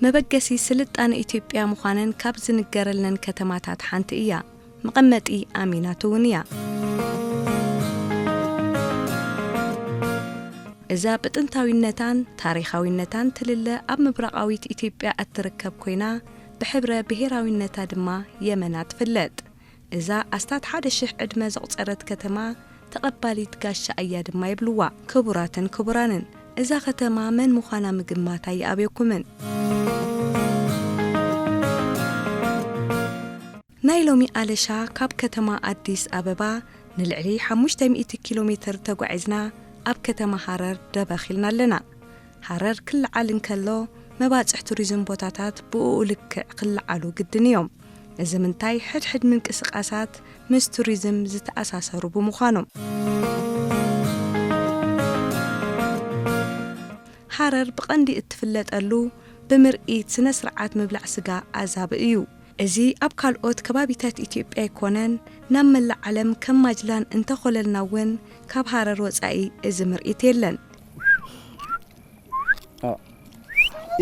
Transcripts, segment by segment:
መበገሲ ስልጣነ ኢትዮጵያ ምዃነን ካብ ዝንገረለን ከተማታት ሓንቲ እያ። መቐመጢ ኣሚናት እውን እያ። እዛ ብጥንታዊነታን ታሪኻዊነታን ትልለ ኣብ ምብራቓዊት ኢትዮጵያ እትርከብ ኮይና፣ ብሕብረ ብሄራዊነታ ድማ የመና ትፍለጥ። እዛ ኣስታት ሓደ ሽሕ ዕድመ ዘቑጸረት ከተማ ተቐባሊት ጋሻ እያ ድማ ይብልዋ። ክቡራትን ክቡራንን፣ እዛ ከተማ መን ምዃና ምግማት ኣይኣብየኩምን። ናይ ሎሚ ኣለሻ ካብ ከተማ ኣዲስ ኣበባ ንልዕሊ ሓሙሽተ ሚእቲ ኪሎ ሜትር ተጓዒዝና ኣብ ከተማ ሃረር ደበኽ ኢልና ኣለና። ሃረር ክለዓል እንከሎ፣ መባጽሕ ቱሪዝም ቦታታት ብእኡ ልክዕ ክለዓሉ ግድን እዮም። እዚ ምንታይ፣ ሕድሕድ ምንቅስቓሳት ምስ ቱሪዝም ዝተኣሳሰሩ ብምዃኖም። ሃረር ብቐንዲ እትፍለጠሉ ብምርኢት ስነ ስርዓት ምብላዕ ስጋ ኣዛብእ እዩ። እዚ ኣብ ካልኦት ከባቢታት ኢትዮጵያ ኣይኮነን፣ ናብ መላእ ዓለም ከም ማጅላን እንተኾለልና እውን ካብ ሃረር ወጻኢ እዚ ምርኢት የለን።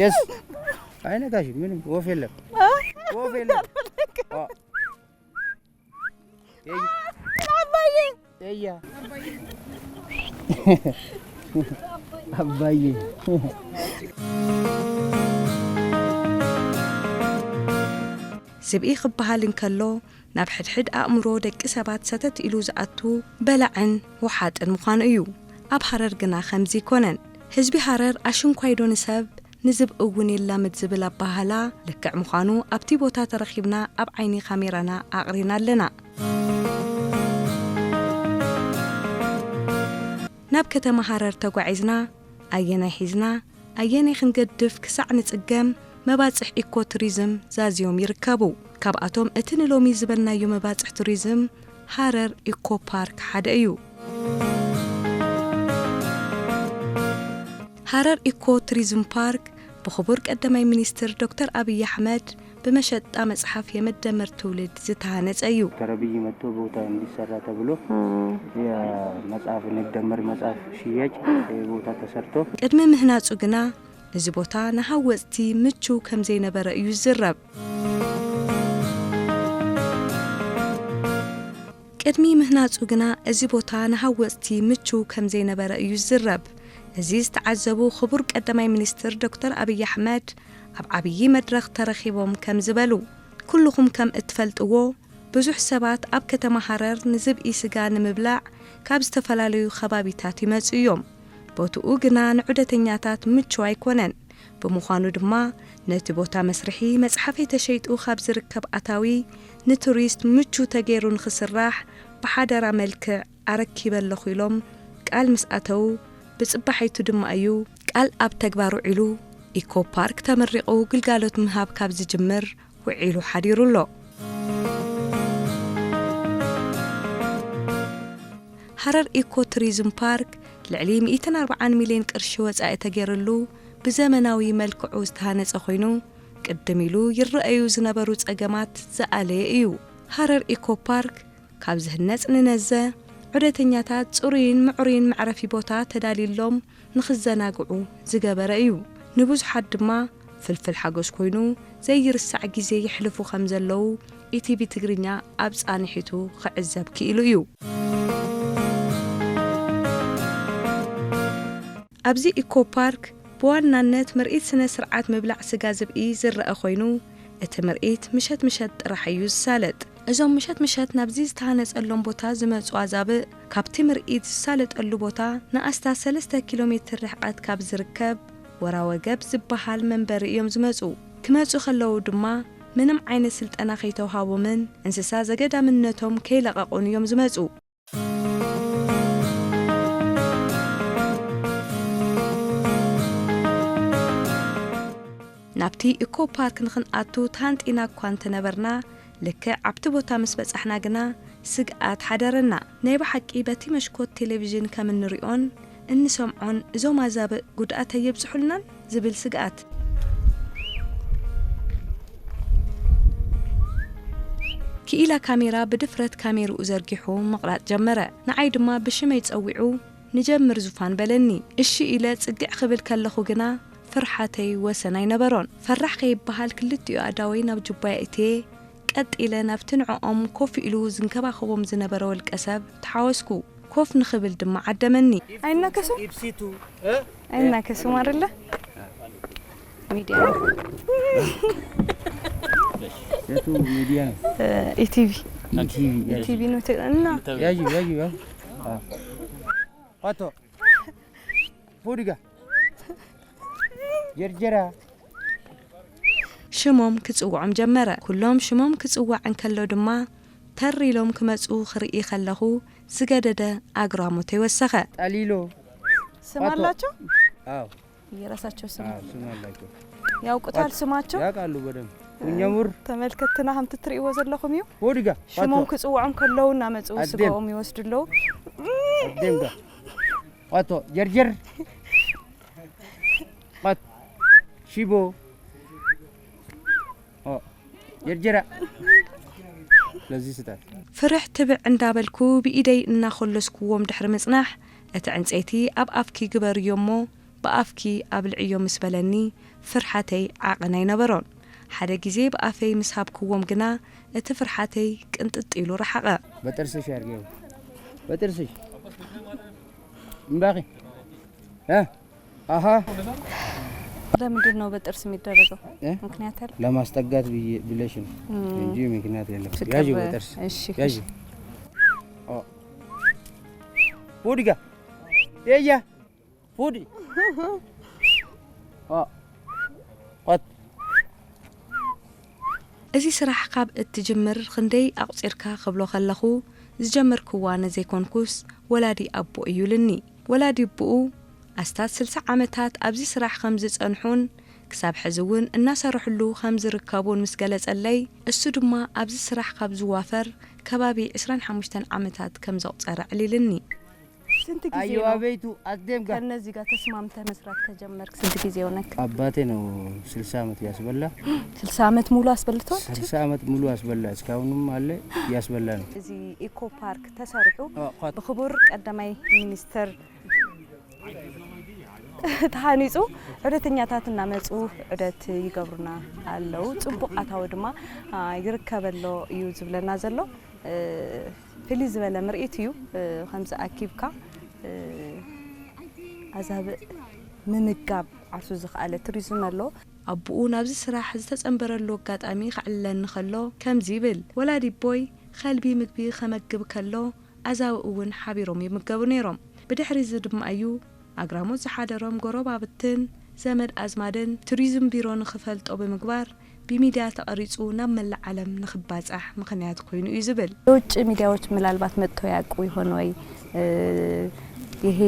የስ አይነካሽም፣ ምንም ወፍ የለም፣ ወፍ የለም። አባዬ እያ አባዬ። ዝብኢ ክበሃል እንከሎ፣ ናብ ሕድሕድ ኣእምሮ ደቂ ሰባት ሰተት ኢሉ ዝኣቱ በላዕን ወሓጥን ምዃኑ እዩ። ኣብ ሃረር ግና ከምዚ ኣይኮነን። ህዝቢ ሃረር ኣሽንኳይዶ ንሰብ ንዝብኢ እውን የላምድ ዝብል ኣበሃህላ ልክዕ ምዃኑ ኣብቲ ቦታ ተረኺብና ኣብ ዓይኒ ካሜራና ኣቕሪና ኣለና። ናብ ከተማ ሃረር ተጓዒዝና ኣየናይ ሒዝና ኣየናይ ክንገድፍ ክሳዕ ንጽገም መባጽሕ ኢኮ ቱሪዝም ዛዝዮም ይርከቡ። ካብኣቶም እቲ ንሎሚ ዝበልናዮ መባጽሕ ቱሪዝም ሃረር ኢኮ ፓርክ ሓደ እዩ። ሃረር ኢኮ ቱሪዝም ፓርክ ብኽቡር ቀዳማይ ሚኒስትር ዶክተር ኣብይ ኣሕመድ ብመሸጣ መጽሓፍ የመደመር ትውልድ ዝተሃነጸ እዩ። ዶክተር ኣብይ መጥቶ ቦታ እንዲሰራ ተብሎ የመጽሐፍ ንደመር መጽሐፍ ሽያጭ ቦታ ተሰርቶ ቅድሚ ምህናጹ ግና እዚ ቦታ ንሃወጽቲ ምቹው ከም ዘይነበረ እዩ ዝዝረብ። ቅድሚ ምህናጹ ግና እዚ ቦታ ንሃወጽቲ ምቹው ከም ዘይነበረ እዩ ዝዝረብ። እዚ ዝተዓዘቡ ክቡር ቀዳማይ ሚኒስትር ዶክተር ኣብይ ኣሕመድ ኣብ ዓብዪ መድረኽ ተረኺቦም ከም ዝበሉ፣ ኩልኹም ከም እትፈልጥዎ ብዙሕ ሰባት ኣብ ከተማ ሃረር ንዝብኢ ስጋ ንምብላዕ ካብ ዝተፈላለዩ ከባቢታት ይመጹ እዮም። ቦትኡ ግና ንዑደተኛታት ምቹው ኣይኮነን። ብምዃኑ ድማ ነቲ ቦታ መስርሒ መጽሓፈይ ተሸይጡ ካብ ዝርከብ ኣታዊ ንቱሪስት ምቹው ተገይሩ ንኽስራሕ ብሓደራ መልክዕ ኣረኪበ ኣለኹ ኢሎም ቃል ምስ ኣተዉ ብጽባሒቱ ድማ እዩ ቃል ኣብ ተግባር ውዒሉ ኢኮ ፓርክ ተመሪቑ ግልጋሎት ምሃብ ካብ ዝጅምር ውዒሉ ሓዲሩ ኣሎ። ሃረር ኢኮ ቱሪዝም ፓርክ ልዕሊ ሚእትን ኣርባዓን ሚልዮን ቅርሺ ወፃኢ ተገይርሉ ብዘመናዊ መልክዑ ዝተሃነፀ ኮይኑ ቅድም ኢሉ ይረኣዩ ዝነበሩ ፀገማት ዝኣለየ እዩ። ሃረር ኢኮ ፓርክ ካብ ዝህነፅ ንነዘ ዑደተኛታት ፅሩይን ምዕሩይን መዕረፊ ቦታ ተዳልዩሎም ንኽዘናግዑ ዝገበረ እዩ። ንብዙሓት ድማ ፍልፍል ሓጎስ ኮይኑ ዘይርሳዕ ግዜ የሕልፉ ከም ዘለዉ ኢቲቪ ትግርኛ ኣብ ፃንሒቱ ክዕዘብ ክኢሉ እዩ። ኣብዚ ኢኮ ፓርክ ብዋናነት ምርኢት ስነ ስርዓት ምብላዕ ስጋ ዝብኢ ዝረአ ኮይኑ እቲ ምርኢት ምሸት ምሸት ጥራሕ እዩ ዝሳለጥ። እዞም ምሸት ምሸት ናብዚ ዝተሃነፀሎም ቦታ ዝመፁ ኣዛብእ ካብቲ ምርኢት ዝሳለጠሉ ቦታ ንኣስታት ሰለስተ ኪሎ ሜትር ርሕቐት ካብ ዝርከብ ወራወገብ ዝበሃል መንበሪ እዮም ዝመፁ። ክመፁ ከለዉ ድማ ምንም ዓይነት ስልጠና ከይተውሃቦምን እንስሳ ዘገዳምነቶም ከይለቐቑን እዮም ዝመፁ። ናብቲ ኢኮ ፓርክ ንኽንኣቱ ተሃንጢና እኳ እንተነበርና ልክዕ ኣብቲ ቦታ ምስ በጻሕና ግና ስግኣት ሓደረና። ናይ ብሓቂ በቲ መሽኮት ቴሌቪዥን ከም እንሪኦን እንሰምዖን እዞም ኣዛብእ ጉድኣት ኣየብጽሑልናን ዝብል ስግኣት። ክኢላ ካሜራ ብድፍረት ካሜርኡ ዘርጊሑ ምቕራጽ ጀመረ። ንዓይ ድማ ብሽመይ ጸዊዑ ንጀምር ዙፋን በለኒ። እሺ ኢለ ጽግዕ ክብል ከለኹ ግና ፍርሓተይ ወሰን ኣይነበሮን። ፈራሕ ከይበሃል ክልቲኡ ኣእዳወይ ናብ ጁባይ ኣእትየ፣ ቀጥ ኢለ ናብቲ ንዕኦም ኮፍ ኢሉ ዝንከባኸቦም ዝነበረ ወልቀ ሰብ ተሓወስኩ። ኮፍ ንኽብል ድማ ዓደመኒ። ኣይናከሱም? ኢብሲቱ፣ እ? ኣይናከሱም አይደለ? ሚዲያ። የቱ ሚዲያ ነው? እ፣ ኢቲቪ። ኢቲቪ፣ ያዥ። ኢቲቪ ነው ተ-፣ እና ያዥ፣ ያዥ፣ ያዥ። አ። ፋቶ። ፉድጋ። ጀርጀራ። ሽሞም ክጽውዖም ጀመረ። ኩሎም ሽሞም ክጽዋዕ እንከሎ ድማ፣ ተር ኢሎም ክመጹ ክርኢ ከለኹ፣ ዝገደደ ኣግራሞተይ ወሰኸ። ጠሊሎ። ስም ፋቶ። ኣላቸው? አዎ። የራሳቸው ስም። አዎ፣ ስም አላቸው። ያውቁታል ያቅ-፣ ስማቸው? ያውቃሉ በደንብ። እ፣ ኩኛሙር። ተመልከትና ከም ትርእይዎ ዘለኹም እዩ። ፉድጋ። ሽሞም ፋቶ። ክጽውዖም ከለዉ እናመጹ ኣዴም። ስጋኦም ይወስዱ ኣለዉ። ኣዴም ጋ። ፋቶ። ጀርጀር። ፋት። ሺቦ። ኦ፣ ጀርጀራ። ለዚ ስታት። ፍርሕ ትብዕ እንዳበልኩ ብኢደይ እናኾለስኩዎም ድሕሪ ምጽናሕ፣ "እቲ ዕንጸይቲ ኣብ ኣፍኪ ግበርዮ እሞ ብኣፍኪ ኣብልዕዮ" ምስ በለኒ፣ ፍርሓተይ ዓቐን ኣይነበሮን። ሓደ ግዜ ብኣፈይ ምስ ሃብክዎም ግና፣ እቲ ፍርሓተይ ቅንጥጥ ኢሉ ረሓቐ። በጥርስሽ ኣድርገው። በጥርስሽ። እምባኺ። እ? አሃ። ለምንድን ነው በጥርስ የሚደረገው? እ? ምክንያት አለ? ለማስጠጋት ብዬ፣ ብለሽ ነው እም። እንጂ ምክንያት የለም። ፍቅር ያዥ በ-፣ በጥርስ። እሺ፣ ያዥ። እሺ። ኦ። ፉድጋ። የያ። ፉዲ። ኦ። ቆት። እዚ ስራሕ ካብ እትጅምር ክንደይ ኣቑጺርካ ክብሎ ከለኹ፣ ዝጀመርክዋ ነዘይኮንኩስ፣ ወላዲ ኣቦ እዩ ኢሉኒ። ወላዲ ኣቦኡ ኣስታት ስልሳ ዓመታት ኣብዚ ስራሕ ከም ዝጸንሑን ክሳብ ሕዚ እውን እናሰርሕሉ ከም ዝርከቡን ምስ ገለጸለይ፣ እሱ ድማ ኣብዚ ስራሕ ካብ ዝዋፈር ከባቢ ዕስራን ሓሙሽተን ዓመታት ከም ዘቑጸረ ኣዕሊልኒ። ስንት ጊዜ አየዋ ነው ቤቱ አትደምጋ። ከእነዚህ ጋር ተስማምተህ መስራት ከጀመርክ ስንት ጊዜ ሆነክ? አባቴ ነው ስልሳ ዓመት ያስበላ። ስልሳ ዓመት ሙሉ አስበልቷል? ስልሳ ዓመት ሙሉ አስበላ። እስካሁንም አለ፣ ያስበላ ነው። እዚ ኢኮ ፓርክ ተሰሪሑ አ፣ ኳት። ብክቡር ቀዳማይ ሚኒስትር ተሃኒጹ ዑደተኛታት እናመጹ ዑደት ይገብሩና ኣለዉ። ጽቡቕ ኣታዊ ድማ፣ አ፣ ይርከበሎ እዩ ዝብለና ዘሎ። እ፣ ፍልይ ዝበለ ምርኢት እዩ። እ፣ ከምዚ ኣኪብካ፣ እ፣ ኣዛብእ ምምጋብ ዓርሱ ዝኸኣለ ቱሪዝም ኣሎ። ኣቦኡ ናብዚ ስራሕ ዝተጸንበረሉ ኣጋጣሚ ከዕልለኒ ከሎ ከምዚ ይብል፣ "ወላዲ ኣቦይ ከልቢ ምግቢ ከመግብ ከሎ ኣዛብእ እውን ሓቢሮም ይምገቡ ነይሮም። ብድሕሪ እዚ ድማ እዩ ኣግራሞት ዝሓደሮም ጎረባብትን ዘመድ ኣዝማድን ቱሪዝም ቢሮ ንኽፈልጦ ብምግባር፣ ብሚድያ ተቐሪጹ ናብ መላእ ዓለም ንኽባጻሕ ምኽንያት ኮይኑ" እዩ ዝብል። የውጭ ሚዲያዎች ምናልባት መጥተው ያውቁ ይሆን ወይ? እ፣ ይሄ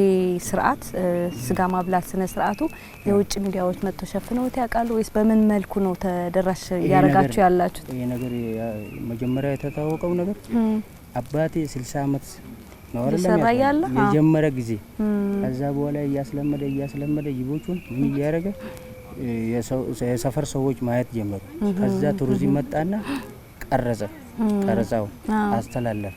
ስርዓት፣ እ፣ ስጋ ማብላት ስነ ስርዓቱ የውጭ ሚዲያዎች መጥተው ሸፍነውት ያውቃሉ ወይስ በምን መልኩ ነው ተደራሽ ይሄ እያረጋችሁ ነገር፣ ያላችሁት? ይሄ ነገር ያ-፣ መጀመሪያ የተታወቀው ነገር እም። አባቴ ስልሳ ዓመት ነው አይደለም እየሰራ ያለው? እያለ? አዎ። የጀመረ ጊዜ። እም። ከዛ በኋላ እያስለመደ፣ እያስለመደ ጅቦቹን ምን እያደረገ፣ እ፣ የሰው፣ የሰፈር ሰዎች ማየት ጀመሩ። እም። ከዛ ቱሪዝም እም። መጣና ቀረጸ። እም። ቀረጻው አዎ። አስተላለፈ።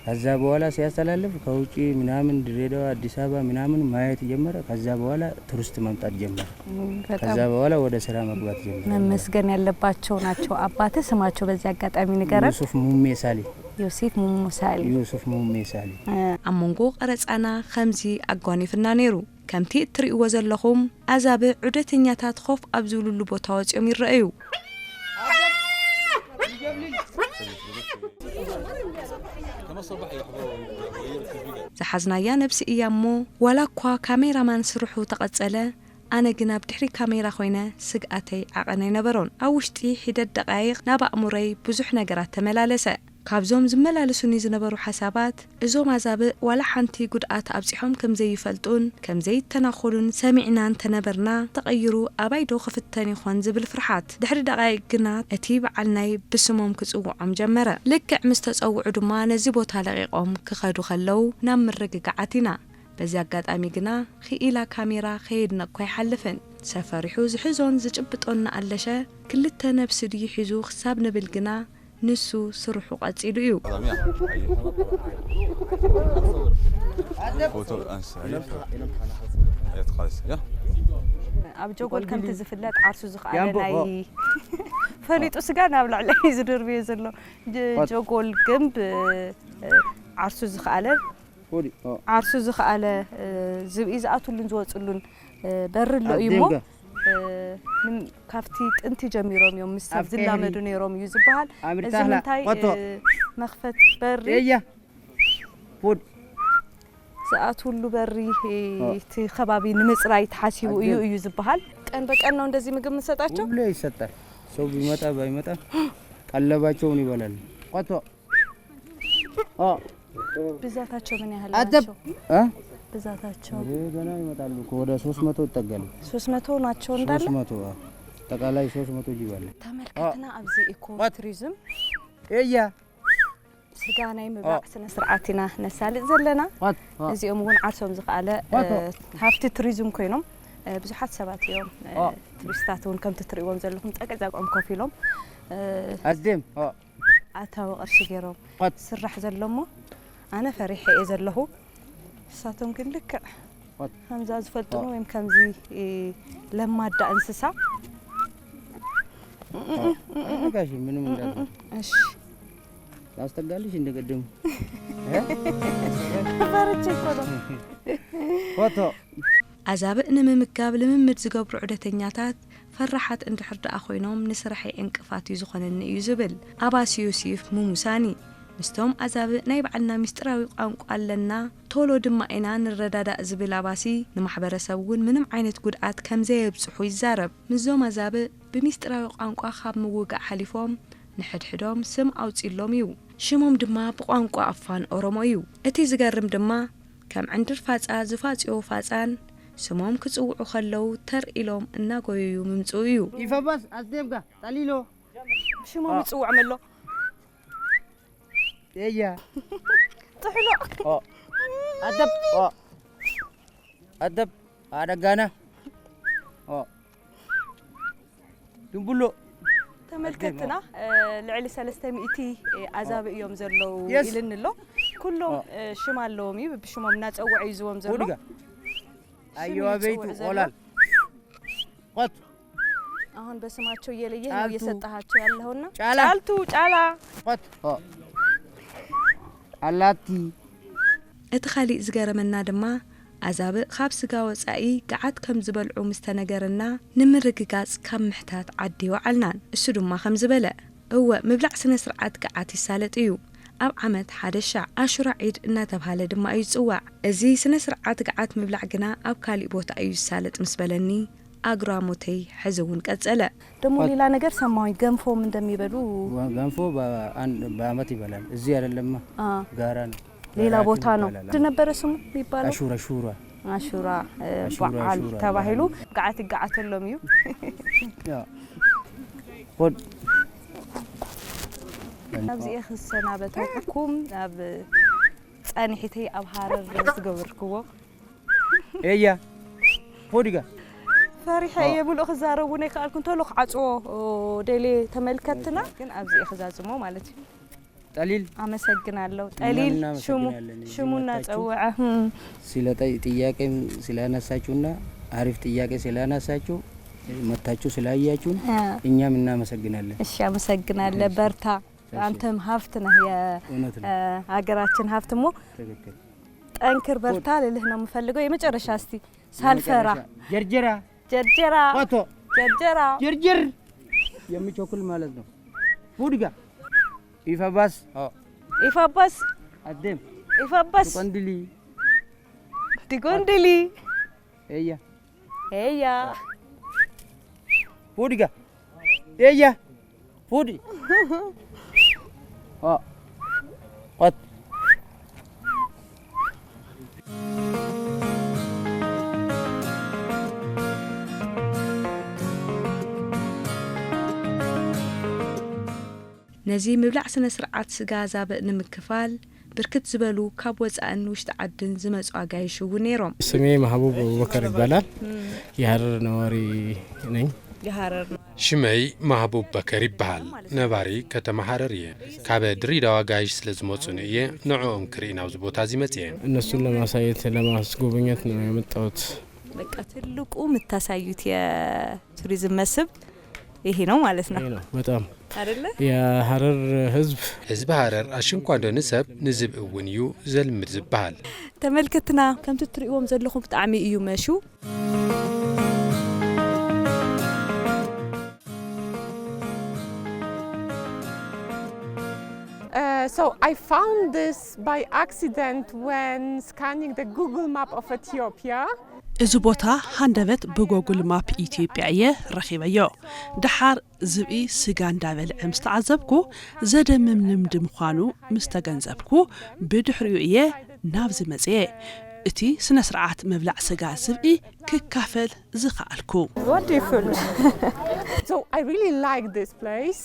ከዛ በኋላ ሲያስተላልፍ ከውጪ ምናምን ድሬዳዋ፣ አዲስ አበባ ምናምን ማየት ጀመረ። ከዛ በኋላ ቱሪስት መምጣት ጀመረ። እም፣ በጣም ከዛ በኋላ ወደ ስራ መግባት ጀመረ። መመስገን ያለባቸው ናቸው። አባትህ ስማቸው በዚህ አጋጣሚ ንገረን። ዩሱፍ ሙሜ ሳሊ። ዮሴፍ ሙሙ ሳሊ። ዩሱፍ ሙሜ ሳሊ። እ። ኣብ መንጎ ቀረጻና ከምዚ ኣጓኒፍና ነይሩ። ከምቲ እትርእይዎ ዘለኹም፣ ኣዛብእ ዑደተኛታት ኮፍ ኣብ ዝብልሉ ቦታ ወጺኦም ይረኣዩ። ዝሓዝናያ ነብሲ እያ እሞ፣ ዋላ እኳ ካሜራማን ስርሑ ተቐጸለ፣ ኣነ ግን ኣብ ድሕሪ ካሜራ ኮይነ ስግኣተይ ዓቐን ኣይነበሮን። ኣብ ውሽጢ ሒደት ደቓይቕ ናብ ኣእምሮይ ብዙሕ ነገራት ተመላለሰ። ካብዞም ዝመላለሱኒ ዝነበሩ ሓሳባት፣ እዞም ኣዛብእ ዋላ ሓንቲ ጉድኣት ኣብጺሖም ከም ዘይፈልጡን ከም ዘይተናኾሉን ሰሚዕና እንተነበርና፣ ተቐይሩ ኣባይ ዶ ክፍተን ይኾን ዝብል ፍርሓት። ድሕሪ ደቓይቕ ግና እቲ በዓል ናይ ብስሞም ክጽውዖም ጀመረ። ልክዕ ምስ ተጸውዑ ድማ ነዚ ቦታ ለቒቖም ክኸዱ ከለዉ ናብ ምርግጋዓት ኢና። በዚ ኣጋጣሚ ግና ክኢላ ካሜራ ከየድነቕኩ ኣይሓልፍን። ሰብ ፈሪሑ ዝሕዞን ዝጭብጦን እናኣለሸ፣ ክልተ ነብሲ ድዩ ሒዙ ክሳብ ንብል ግና፣ ንሱ ስርሑ ቀጺሉ እዩ። ሰላም፣ ያ። ፎቶ ኣንሳ፣ ያ። ያ፣ ተኻለስ፣ ያ። ኣብ ጀጎል ከምቲ ዝፍለጥ ዓርሱ ዝኸኣለ ናይ ፈሊጡ ስጋ ናብ ላዕሊ እዩ ዝድርብዮ ዘሎ። ጀጎል ግንብ ዓርሱ ዝኸኣለ ዓርሱ ዝኸኣለ ዝብኢ ዝኣትሉን ዝወፅሉን በሪ ኣሎ እዩ እሞ ካብቲ ጥንቲ ጀሚሮም እዮም ምስ ሰብ ዝላመዱ ነይሮም እዩ ዝበሃል። እዚ ምንታይ መኽፈት በሪ ዝኣትውሉ በሪ እቲ ከባቢ ንምፅራይ ተሓሲቡ እዩ እዩ ዝበሃል። ቀን በቀን ነው እንደዚህ ምግብ የምንሰጣቸው? ሁሌ ይሰጣል። ሰው ቢመጣ ባይመጣ ቀለባቸውን ይበላል። ቆቶ ብዛታቸው ምን ያህል ናቸው? ብዛታቸው ገና ይመጣሉ እኮ ወደ ሶስት መቶ ይጠጋሉ። ሶስት መቶ ናቸው እንዳለ? ሶስት መቶ አጠቃላይ ሶስት መቶ ጅብ አለ። ተመልከትና ኣብዚ ኢኮ ቱሪዝም እያ ስጋ ናይ ምብላዕ ስነ ስርዓት ኢና ነሳልጥ ዘለና። እዚኦም እውን ዓርሶም ዝኸኣለ ሃፍቲ ቱሪዝም ኮይኖም ብዙሓት ሰባት እዮም። ቱሪስታት እውን ከምቲ ትርእይዎም ዘለኹም ጸቅዕ ጸቅዖም ኮፍ ኢሎም ኣዝዴም ኣታዊ ቅርሺ ገይሮም ዝስራሕ ዘሎ እሞ ኣነ ፈሪሐ እየ ዘለኹ። ንሳቶም ግን ልክዕ ከምዛ ዝፈልጡኒ ወይም ከምዚ ለማዳ እንስሳ ጋሽ ምንም እንዳት እሺ ላስተጋልሽ እንደቀደሙ ፈርቼ እኮ ነው። ፎቶ ኣዛብእ ንምምጋብ ልምምድ ዝገብሩ ዑደተኛታት ፈራሓት እንድሕር ደኣ ኮይኖም ንስራሐይ ዕንቅፋት እዩ ዝኾነኒ እዩ ዝብል ኣባሲ ዮሲፍ ሙሙሳኒ። ምስቶም ኣዛብእ ናይ ባዕልና ሚስጥራዊ ቋንቋ ኣለና፣ ቶሎ ድማ ኢና ንረዳዳእ ዝብል ኣባሲ ንማሕበረሰብ እውን ምንም ዓይነት ጉድኣት ከም ዘየብፅሑ ይዛረብ። ምስዞም ኣዛብእ ብሚስጥራዊ ቋንቋ ካብ ምውጋእ ሓሊፎም ንሕድሕዶም ስም ኣውፂሎም እዩ። ሽሞም ድማ ብቋንቋ ኣፋን ኦሮሞ እዩ። እቲ ዝገርም ድማ ከም ዕንድር ፋፃ ዝፋፅዎ ፋፃን ስሞም ክፅውዑ ከለዉ ተር ኢሎም እናጎየዩ ምምፅኡ እዩ። ይፈባስ ኣስዴምካ ጠሊሎ ሽሞም ይፅውዖም ኣሎ። የያ ጥሕሎ ኣደብ ኣደብ ኣደጋና ድንብሎ ተመልከትና ልዕሊ ሰለስተ ሚእቲ ኣዛብእ እዮም ዘለዉ ኢልኒ ኣሎ። ኩሎም ሽም ኣለዎም እዩ ብሽሞም እናፀውዐ እዩ ዝዎም ዘሎ። ኣየዋበይቱ ቆላል ቆት አሁን በስማቸው እየለየህ ነው እየሰጠሃቸው ያለኸውና ጫላ ጫልቱ ጫላ ቆት ኣላቲ እቲ ካሊእ ዝገረመና ድማ ኣዛብእ ካብ ስጋ ወጻኢ ገዓት ከም ዝበልዑ ምስ ተነገረና ንምርግጋጽ ካብ ምሕታት ዓዲ ወዓልናን። እሱ ድማ ከም ዝበለ እወ ምብላዕ ስነ ስርዓት ገዓት ይሳለጥ እዩ። ኣብ ዓመት ሓደ ሻዕ ኣሹራ ዒድ እናተብሃለ ድማ እዩ ዝጽዋዕ። እዚ ስነ ስርዓት ገዓት ምብላዕ ግና ኣብ ካሊእ ቦታ እዩ ዝሳለጥ ምስ በለኒ ኣግራሞተይ ሕዚ እውን ቀጸለ። ደግሞ ሌላ ነገር ሰማሁኝ፣ ገንፎም እንደሚበሉ። ገንፎ በአመት ይበላል። እዚህ አይደለማ፣ ጋራ ነው። ሌላ ቦታ ነው። ምንድን ነበረ ስሙ የሚባለው? አሹራ፣ አሹራ። አሹራ በዓል ተባሂሉ ገዓት ይገዓተሎም እዩ። ኣብዚኤ ክሰናበተኩም ኣብ ጸኒሒተይ ኣብ ሃረር ዝገበርክዎ ኤያ ፖዲጋ ፈሪሐ እየ ምሉእ ክዛረብ እውን ኣይከኣልኩን። ቶሎ ክዓፅዎ ደልየ ተመልከትና፣ ግን ኣብዚ እየ ክዛዝሞ ማለት እዩ። ጠሊል ኣመሰግናለሁ። ጠሊል ሽሙ ሽሙና ጸውዐ። ስለ ጥያቄም ስላነሳችሁና አሪፍ ጥያቄ ስላነሳችሁ መታችሁ ስላያችሁን እኛም እናመሰግናለን። እሺ፣ አመሰግናለሁ። በርታ። አንተም ሀብት ነህ፣ የሀገራችን ሀብት። እሞ ጠንክር፣ በርታ ልልህ ነው የምፈልገው። የመጨረሻ እስቲ ሳልፈራ ጀርጀራ ጀርጀራ ቆቶ ጀርጀራ ጀርጀር የሚቸኩል ማለት ነው። ፉድጋ ኢፈባስ ኢፈባስ አደም ኢፈባስ ቆንድሊ ድጎንድሊ ኤያ ኤያ ፉድጋ ኤያ ፉዲ ቆት ነዚ ምብላዕ ስነ ስርዓት ስጋ ዛብእ ንምክፋል ብርክት ዝበሉ ካብ ወፃእን ውሽጢ ዓድን ዝመፁ ኣጋይሽ እውን ነይሮም። ስሜ ማህቡብ ኣቡበከር ይባላል። የሀረር ነዋሪ ነኝ። የሀረር ሽመይ ማህቡብ በከር ይበሃል። ነባሪ ከተማ ሀረር እየ። ካብ ድሬዳዋ ኣጋይሽ ስለ ዝመፁኒ እየ ንዕኦም ክርኢ ናብዚ ቦታ እዚ መፅየ። እነሱን ለማሳየት ለማስጎብኘት ነው የመጣሁት። በቃ ትልቁ የምታሳዩት የቱሪዝም መስህብ ይሄ ነው ማለት ነው። ይሄ ነው በጣም አይደለ? የሀረር ህዝብ ህዝቢ ሃረር ኣሽንኳ ዶ ንሰብ ንዝብኢ እውን እዩ ዘልምድ ዝበሃል። ተመልከትና ከምቲ ትሪእዎም ዘለኹም ብጣዕሚ እዩ መሹ። Uh, so I found this by accident when scanning the Google map of Ethiopia. እዚ ቦታ ሃንደበት ብጎጉል ማፕ ኢትዮጵያ እየ ረኺበዮ። ደሓር ዝብኢ ስጋ እንዳበልዐ ምስ ተዓዘብኩ፣ ዘደምም ልምዲ ምዃኑ ምስ ተገንዘብኩ፣ ብድሕሪኡ እየ ናብዚ መጽየ። እቲ ስነ ስርዓት ምብላዕ ስጋ ዝብኢ ክካፈል ዝኸኣልኩ። What do you feel? So I really like this place.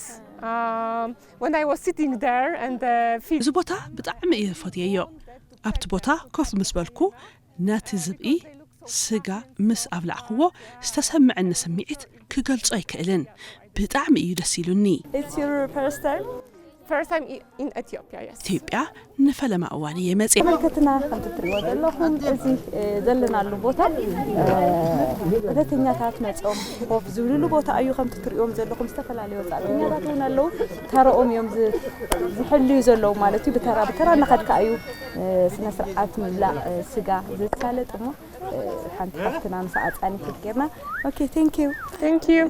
Um, when I was sitting there and the fish እዚ ቦታ ብጣዕሚ እየ ፈትየዮ። ኣብቲ ቦታ ኮፍ ምስ በልኩ፣ ነቲ ዝብኢ ስጋ ምስ ኣብላዕክዎ ዝተሰምዐኒ ስምዒት ክገልጾ ኣይክእልን። ብጣዕሚ እዩ ደስ ኢሉኒ። It's your first time? First time i- in Ethiopia, yes. ኢትዮጵያ ንፈለማ እዋን እየ መጽየ። ተመልከትና ከምቲ ትሪእዎ ዘለኹም እዚ እ፣ ዘለናሉ ቦታ እ፣ ስደተኛታት መፅኦም ኮፍ ዝብልሉ ቦታ እዩ። ከምቲ ትሪእዎም ዘለኹም ዝተፈላለዩ ወፃእተኛታት እውን ኣለዉ። ተረኦም እዮም ዝ- ዝሕልዩ ዘለዉ ማለት እዩ። ብተራ ብተራ እናኸድካ እዩ እ፣ ስነ ስርዓት ምብላእ እ፣ ስጋ ዝሳለጥ እሞ እ፣ ሓንቲ ሓፍትና ምስ ኣፃኒት ጌርና። Okay, thank you. Thank you.